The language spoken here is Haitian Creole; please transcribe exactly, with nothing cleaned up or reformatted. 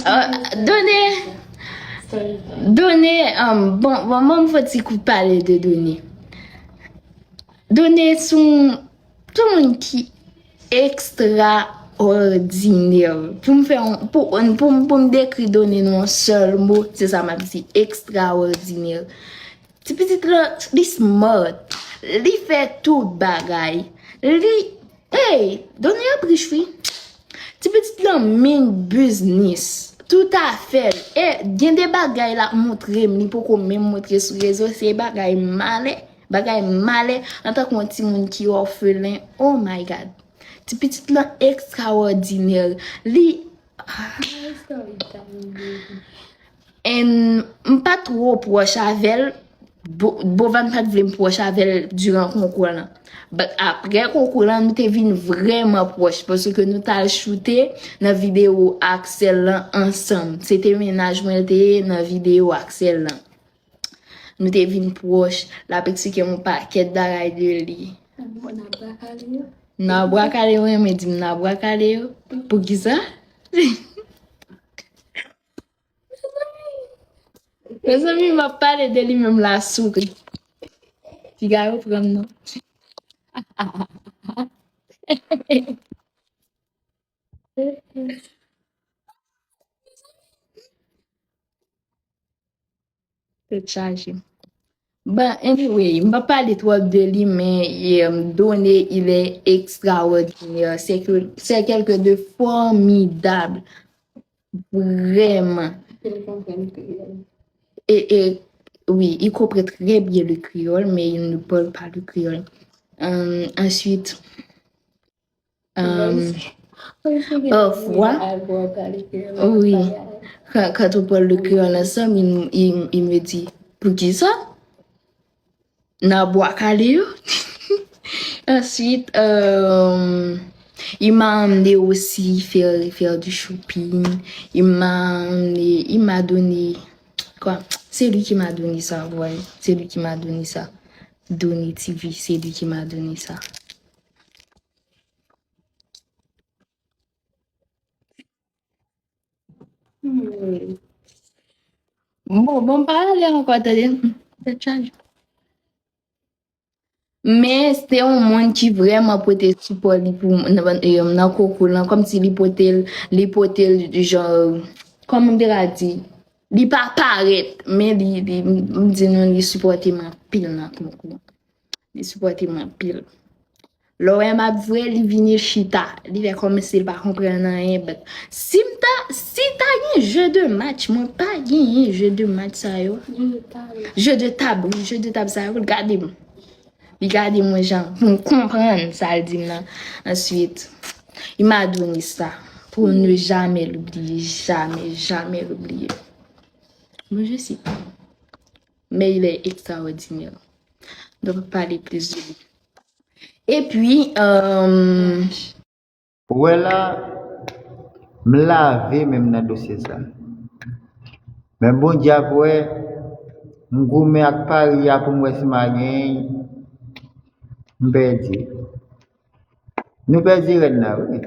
Ah, Done, Done, um, bon, bon, bon, m fò ti kou pale de Done. Done sou tout moun ki ekstraòdinè. Pou m fè yon, pou, pou, pou m dekri Done nan yon sèl mo, se sa m ap di, ekstraòdinè. Ti pitit lan, li smart. Li fè tout bagay. Li, hey, Done ap rich wi. Ti pitit lan mean business. Tout afè l. E gen de bagay l ap montre m, li poko menm montre sou rezo, se bagay malè. Bagay malè, antanke yon timoun ki òfelen. Oh my God. Ti pitit lan ekstraòdinè. Li, and m pa two pwòch avè l. Bo-, Bovan pa t vle m pwòch avè l diran konkou lan. But aprè konkou lan, nou te vin vrèman pwòch, paske nou t al choute nan videyo Axel lan ansanm. Se te mennaj mwen l te ye nan videyo Axel lan. Nou te vin pwòch, l ap eksplike m yon pakèt bagay de li. N ap bwakale yo. N ap bwakale yo, renmen di m n ap bwakale yo. Poukisa? Mezanmi, m ap pale de li menm la souri. Piga yo pran m non. Tèt chaje. But anyway, m pa pale twòp de li, men um, Done, il est extraordinaire. C'est que, c'est quelqu'un de formidable. Vrèman. Li konprann kreyòl. E, e, wi, il comprend très bien le créole, mais il ne parle pas le créole. Euh, ensuite, euh, parfois, oui, quand, quand on parle le créole ensemble, il, il, il me dit, poukisa? N ap bwakale yo. Ensuite, euh, il m'a emmené aussi faire, faire du shopping. Il m'a emmené, il m'a donné, quoi? C'est lui qui m'a donné ça, ouais. C'est lui qui m'a donné ça. Done T V, c'est lui qui m'a donné ça. Hmm. Bon, bon, m pa ale ankò, tande. Tèt chaje. Men se te yon moun ki vrèman pote sipò li pou nan, nan, nan konkou lan, kòmsi li pote l, li pote l jan, kòman m te ka di, li pa parèt, men li, li, m di nou, li sipòte m anpil nan konkou. Li sipòte m anpil. Lè w wè m ap jwe, li vini chita. Li fè kòmsi l pa konprann anyen. But si m ta, si ta gen jeu de match, mwen pa genyen jeu de match sa yo. Jeu de tab. Jeu de tab, wi, jeu de tab sa yo, l gade m. Li gade mwen jan pou m konprann sa l di m nan. Answit, il m'a donné ça pour ne jamais l'oublier, jamais, jamais l'oublier. Mwen je sais. Mais il est extraordinaire. Donk, pale plis de li. Epi, euh, Ou wè la, m lave men m nan dosye sa. Men Bondye ap wè, m goumen ak pari a pou m wè si m a genyen, m pèdi. Nou pèdi rèn nan, wi.